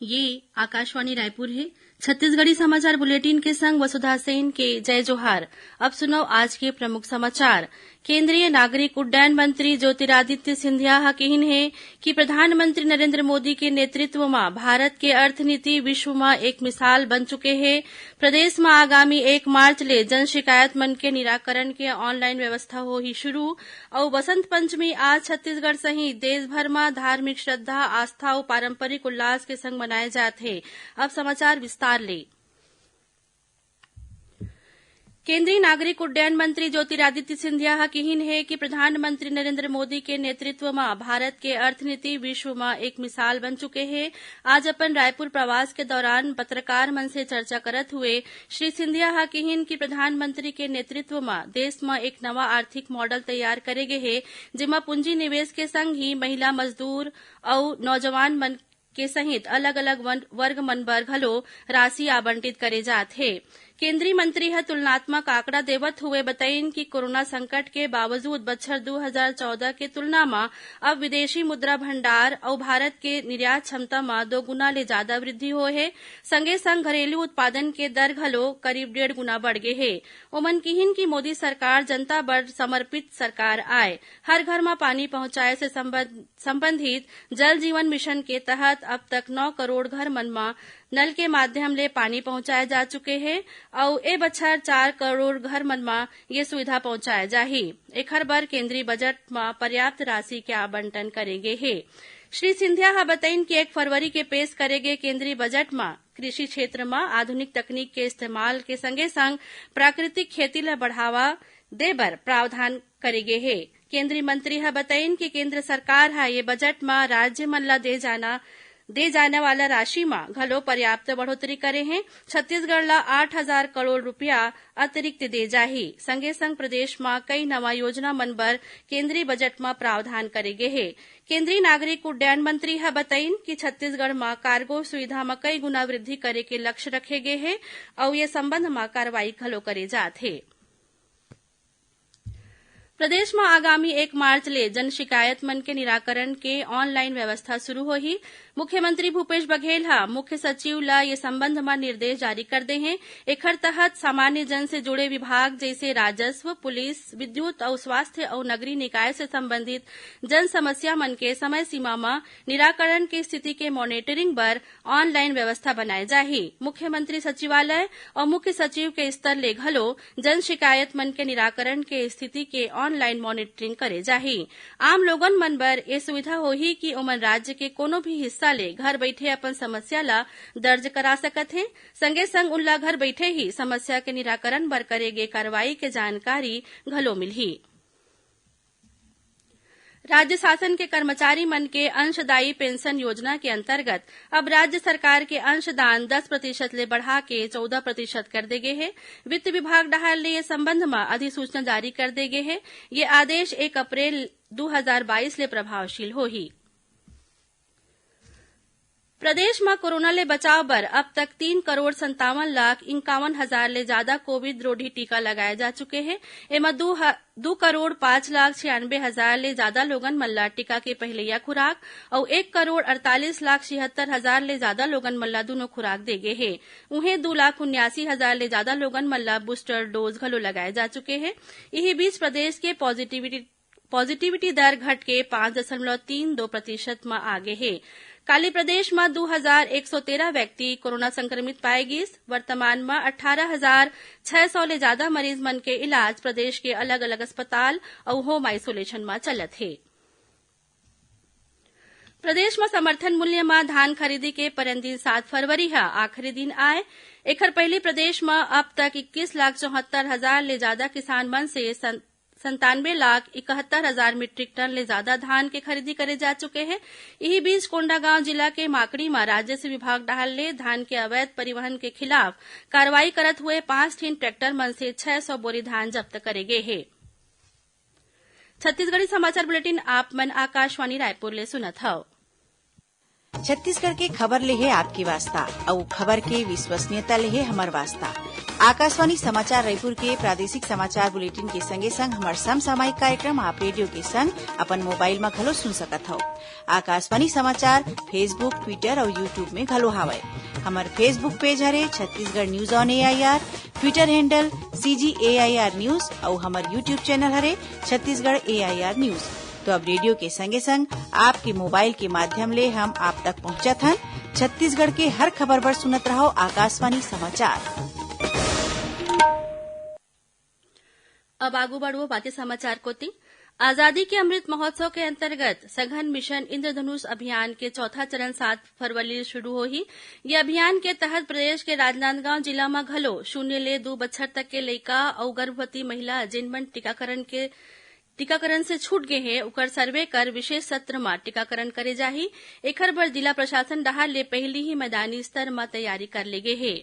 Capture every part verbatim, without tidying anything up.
ये आकाशवाणी रायपुर हे। छत्तीसगढ़ी समाचार बुलेटिन के संग वसुधा सेन के जय जोहार। अब सुनव आज के प्रमुख समाचार। केंद्रीय नागरिक उड्डयन मंत्री ज्योतिरादित्य सिंधिया ह किहिन हे कि प्रधानमंत्री नरेंद्र मोदी के नेतृत्व म भारत के अर्थनीति विश्व म एक मिसाल बन चुके हे। प्रदेश म आगामी एक मार्च ले जन शिकायत मन के निराकरण के ऑनलाइन व्यवस्था होही शुरू। अउ बसंत पंचमी आज छत्तीसगढ़ सहित देश भर म धार्मिक श्रद्धा, आस्था अउ पारंपरिक उल्लास के संग मनाए जात हे। अब समाचार विस्तार ले। केंद्रीय नागरिक उड्डयन मंत्री ज्योतिरादित्य सिंधिया ह किहिन हे कि प्रधानमंत्री नरेंद्र मोदी के नेतृत्व म भारत के अर्थनीति विश्व म एक मिसाल बन चुके हे। आज अपन रायपुर प्रवास के दौरान पत्रकार मन से चर्चा करत हुए श्री सिंधिया ह किहिन कि प्रधानमंत्री के नेतृत्व म देश म एक नवा आर्थिक मॉडल तैयार करे गे हे, जेमा पूंजी निवेश के संग ही महिला, मजदूर अउ नौजवान मन के सहित अलग-अलग वन-, वर्ग मन बर घलो राशि आवंटित करे जात हे। केंद्रीय मंत्री ह तुलनात्मक आंकड़ा देवत हुए बतइन कि कोरोना संकट के बावजूद बछर दू हजार चौदह के तुलना म अब विदेशी मुद्रा भंडार अउ भारत के निर्यात क्षमता म दो गुना ले जादा वृद्धि होए हे। संगे संग घरेलू उत्पादन के दर घलो करीब डेढ़ गुना बढ़ गे हे। ओमन किहिन कि मोदी सरकार जनता बर समर्पित सरकार आय। हर घर म पानी पहुंचाए से संबंध संबंधित जल जीवन मिशन के तहत अब तक नौ करोड़ घर मन म नल के माध्यम ले पानी पहुंचाए जा चुके हे अउ ए बछर चार करोड़ घर मन म ये सुविधा पहुंचाए जाही। एखर बर केंद्रीय बजट म पर्याप्त राशि के आवंटन करे गे हे। श्री सिंधिया ह बतइन कि एक फरवरी के पेश करे गे केंद्रीय बजट म कृषि क्षेत्र म आधुनिक तकनीक के इस्तेमाल के संगे संग प्राकृतिक खेती ल बढ़ावा दे बर प्रावधान करे गे हे। केंद्रीय मंत्री ह बतइन कि केंद्र सरकार ह ये बजट म राज्य मन ल दे जाना, दे जाने वाला राशि म घलो पर्याप्त बढ़ोतरी करे हे। छत्तीसगढ़ ल आठ हजार करोड़ रुपया अतिरिक्त दे जाही। संगे संग प्रदेश म कई नवा योजना मन बर केंद्रीय बजट म प्रावधान करे गे हे। केंद्रीय नागरिक उड्डयन मंत्री ह बतइन कि छत्तीसगढ़ म कार्गो सुविधा म कई गुना वृद्धि करे के लक्ष्य रखे गे हे अउ ये संबंध म कार्रवाई घलो करे जात हे। प्रदेश म आगामी एक मार्च ले जन शिकायत मन के निराकरण के ऑनलाइन व्यवस्था शुरू होही। मुख्यमंत्री भूपेश बघेल ह मुख्य सचिव ल ये संबंध म निर्देश जारी कर दे हे। एखर तहत सामान्य जन से जुड़े विभाग जइसे राजस्व, पुलिस, विद्युत अउ स्वास्थ्य अउ नगरीय निकाय से संबंधित जन समस्या मन के समय सीमा म निराकरण के स्थिति के मॉनिटरिंग बर ऑनलाइन व्यवस्था बनाए जाही। मुख्यमंत्री सचिवालय अउ मुख्य सचिव के स्तर ले घलो जन शिकायत मन के निराकरण के स्थिति के ऑनलाइन मॉनिटरिंग करे जाही। आम लोगन मन बर ए सुविधा होही कि ओमन राज्य के कोनो भी हिस्सा ले घर बइठे अपन समस्या ल दर्ज करा सकत हे। संगे संग उनला घर बइठे ही समस्या के निराकरण बर करे गे कार्रवाई के जानकारी घलो मिलही। राज्य शासन के कर्मचारी मन के अंशदायी पेंशन योजना के अंतर्गत अब राज्य सरकार के अंशदान दस प्रतिशत ले बढ़ा के चौदह प्रतिशत कर दे गे हे। वित्त विभाग डहार ले ये संबंध म अधिसूचना जारी कर दे गे हे। ये आदेश एक अप्रैल दू हजार बाईस ले प्रभावशील होही। प्रदेश म कोरोना ले बचाव बर अब तक तीन करोड़ संतावन लाख इंक्यावन हजार ले जादा कोविड रोधी टीका लगाए जा चुके हे। एमा दू ह-, दू करोड़ पाँच लाख छियानबे हजार ले जादा लोगन मन ला टीका के पहिलइया खुराक अउ एक करोड़ अड़तालीस लाख छिहत्तर हजार ले जादा लोगन मन ला दूनों खुराक दे गे हे। उहें, दू लाख उन्यासी हजार ले जादा लोगन मन ला बूस्टर डोज घलो लगाए जा चुके हे। इही बीच, प्रदेश के पॉजिटिविटी पॉजिटिविटी दर घटके पाँच दशमलव तीन दो प्रतिशत म आ गे हे। काली प्रदेश म दू हजार एक सौ तेरह व्यक्ति कोरोना संक्रमित पाए गिस। वर्तमान म अट्ठारह हजार छह सौ ले जादा मरीज मन के इलाज प्रदेश के अलग-अलग अस्पताल अउ होम आइसोलेशन म चलत हे। प्रदेश म समर्थन मूल्य म धान खरीदी के परन दिन सात फरवरी ह आखिरी दिन आय। एखर पहिली प्रदेश म अब तक इक्कीस लाख चौहत्तर हजार ले जादा किसान मन से सं-, संतानवे लाख इकहत्तर हजार मीट्रिक टन ले जादा धान के खरीदी करे जा चुके हे। इही बीच, कोंडागांव जिला के माकड़ी म राजस्व विभाग डहार ले धान के अवैध परिवहन के खिलाफ कार्रवाई करत हुए पांच ठिन ट्रैक्टर मन से छह सौ बोरी धान जब्त करे गे हे। छत्तीसगढ़ी समाचार बुलेटिन आप मन आकाशवाणी रायपुर ले सुनत हव। छत्तीसगढ़ के खबर ले हे आपके वास्ता, अउ खबर के विश्वसनीयता ले हे हमर वास्ता। आकाशवाणी समाचार रायपुर के प्रादेशिक समाचार बुलेटिन के संगे संग हमर समसामयिक कार्यक्रम आप रेडियो के संग अपन मोबाइल म घलो सुन सकत हव। आकाशवाणी समाचार Facebook, Twitter अउ YouTube में घलो हावय। हमर Facebook पेज हरे Chhattisgarh news on AIR, Twitter handle CG AIR news अउ हमर YouTube चैनल हरे छत्तीसगढ़ एआईआर न्यूज। तो अब रेडियो के संगे संग आपके मोबाइल के माध्यम ले हम आप तक पहुंचत हन। छत्तीसगढ़ के हर खबर बर सुनत रहव आकाशवाणी समाचार। अब आगू बढ़बो बाकी समाचार कोति। आजादी के अमृत महोत्सव के अंतर्गत सघन मिशन इंद्रधनुष अभियान के चौथा चरण सात फरवरी ले शुरू होही। ये अभियान के तहत प्रदेश के राजनांदगांव जिला म घलो शून्य ले दू बछर तक के लइका अउ गर्भवती महिला, जेन मन टीकाकरण के, टीकाकरण से छूट गे हे, उकर सर्वे कर विशेष सत्र म टीकाकरण करे जाही। एखर बर जिला प्रशासन डहार ले पहिली ही मैदानी स्तर म तैयारी कर ले गे हे।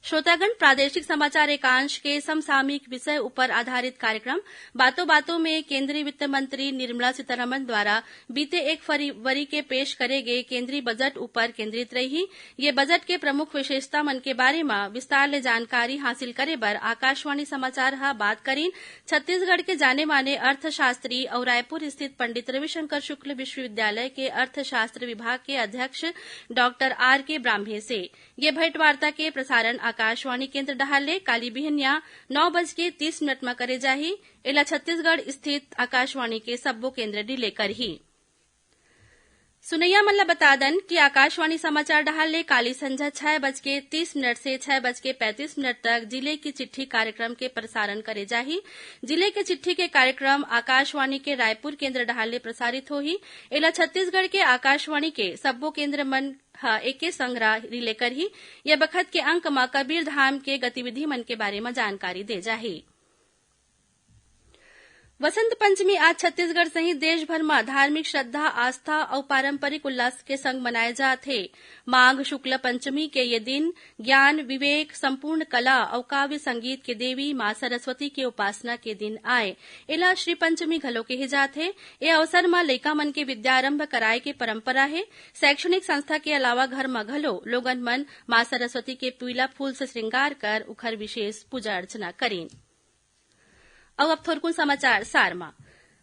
श्रोतागण, प्रादेशिक समाचार एकांश के समसामयिक विषय ऊपर आधारित कार्यक्रम बातों बातों में केंद्रीय वित्त मंत्री निर्मला सीतारमण द्वारा बीते एक फरवरी के पेश करे गे केंद्रीय बजट ऊपर केंद्रित रही। ये बजट के प्रमुख विशेषता मन के बारे म विस्तार ले जानकारी हासिल करे बर आकाशवाणी समाचार ह बात करीन छत्तीसगढ़ के जाने माने अर्थशास्त्री अउ रायपुर स्थित पंडित रविशंकर शुक्ल विश्वविद्यालय के अर्थशास्त्र विभाग के अध्यक्ष डॉक्टर आर के ब्राम्हे से। ये भेंटवार्ता के प्रसारण आकाशवाणी केंद्र डहार ले काली बिहनिया नौ बज के तीस मिनट म करे जाही। एला छत्तीसगढ़ स्थित आकाशवाणी के सब्बो केंद्र रिले करही। सुनैया मन ल बता दन कि आकाशवाणी समाचार डहार ले काली संझा छह बज के तीस मिनट से छह बज के पैंतीस मिनट तक जिले की चिट्ठी कार्यक्रम के प्रसारण करे जाही। जिले के चिट्ठी के कार्यक्रम आकाशवाणी के रायपुर केंद्र डहार ले प्रसारित होही। एला छत्तीसगढ़ के आकाशवाणी के सब्बो केंद्र मन ह एके संग रिले करही। ये बखत के अंक म कबीरधाम के गतिविधि मन के बारे म जानकारी दे जाही। वसंत पंचमी आज छत्तीसगढ़ सहित देश भर म धार्मिक श्रद्धा, आस्था अउ पारंपरिक उल्लास के संग मनाए जात हे। माघ शुक्ल पंचमी के ये दिन ज्ञान, विवेक, संपूर्ण कला अउ काव्य संगीत के देवी मां सरस्वती के उपासना के दिन आय। एला श्री पंचमी घलो केहे जात हे। ए अवसर म लइका मन के विद्यारंभ कराए के परंपरा हे। शैक्षणिक संस्था के अलावा घर म घलो लोगन मन मां सरस्वती के पीला फूल से श्रृंगार कर उखर विशेष पूजा अर्चना करीन। अउ अब थोरकुन समाचार सार म।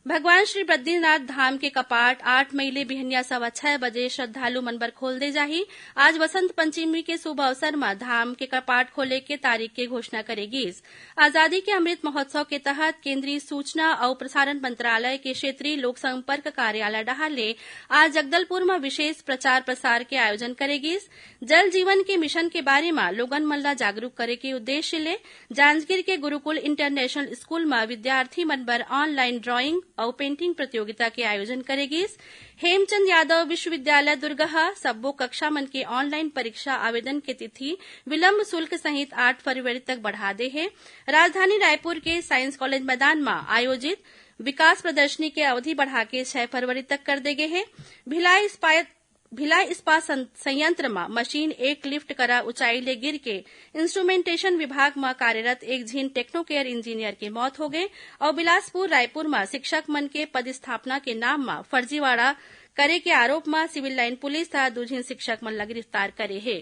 भगवान श्री बद्रीनाथ धाम के कपाट आठ मई ले बिहनिया सवा छह बजे श्रद्धालु मन बर खोल दे जाही। आज वसंत पंचमी के शुभ अवसर म धाम के कपाट खोले के तारीख के घोषणा करे गीस। आजादी के अमृत महोत्सव के तहत केंद्रीय सूचना अउ प्रसारण मंत्रालय के क्षेत्रीय लोक संपर्क कार्यालय डहार ले आज जगदलपुर म विशेष प्रचार प्रसार के आयोजन करे गीस। जल जीवन के मिशन के बारे म लोगन मन ल जागरूक करे के उद्देश्य ले जांजगीर के गुरुकुल इंटरनेशनल स्कूल म विद्यार्थी मन बर ऑनलाइन ड्राइंग अउ पेंटिंग प्रतियोगिता के आयोजन करे गीस। हेमचंद यादव विश्वविद्यालय दुर्ग ह सब्बो कक्षा मन के ऑनलाइन परीक्षा आवेदन के तिथि विलंब शुल्क सहित आठ फरवरी तक बढ़ा दे हे। राजधानी रायपुर के साइंस कॉलेज मैदान म आयोजित विकास प्रदर्शनी के अवधि बढ़ा के छह फरवरी तक कर दे गे हे। भिलाई इस्पात भिलाई इस्पात सं-, संयंत्र म मशीन एक लिफ्ट करा ऊंचाई ले गिर के इंस्ट्रूमेंटेशन विभाग म कार्यरत एक झिन टेक्नोकेयर इंजीनियर के मौत हो गे अउ बिलासपुर रायपुर म शिक्षक मन के पदस्थापना के नाम म फर्जीवाड़ा करे के आरोप म सिविल लाइन पुलिस ह दू झिन शिक्षक मन ल गिरफ्तार करे हे।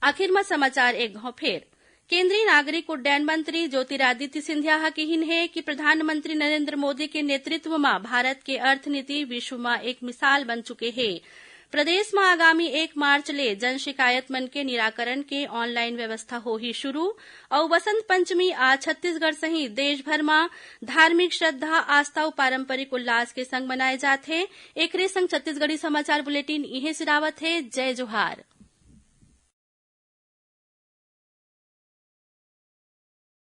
आखिर म समाचार एक घौं फेर। केंद्रीय नागरिक उड्डयन मंत्री ज्योतिरादित्य सिंधिया ह किहिन हे कि प्रधानमंत्री नरेंद्र मोदी के नेतृत्व म भारत के अर्थनीति विश्व म एक मिसाल बन चुके हे। प्रदेश म आगामी एक मार्च ले जन शिकायत मन के निराकरण के ऑनलाइन व्यवस्था होही शुरू। अउ वसंत पंचमी आज छत्तीसगढ़ सहित देश भर म धार्मिक श्रद्धा, आस्था अउ पारंपरिक उल्लास के संग मनाए जात हे। एकरे संग छत्तीसगढ़ी समाचार बुलेटिन इहें सिरावत हे। जय जोहार।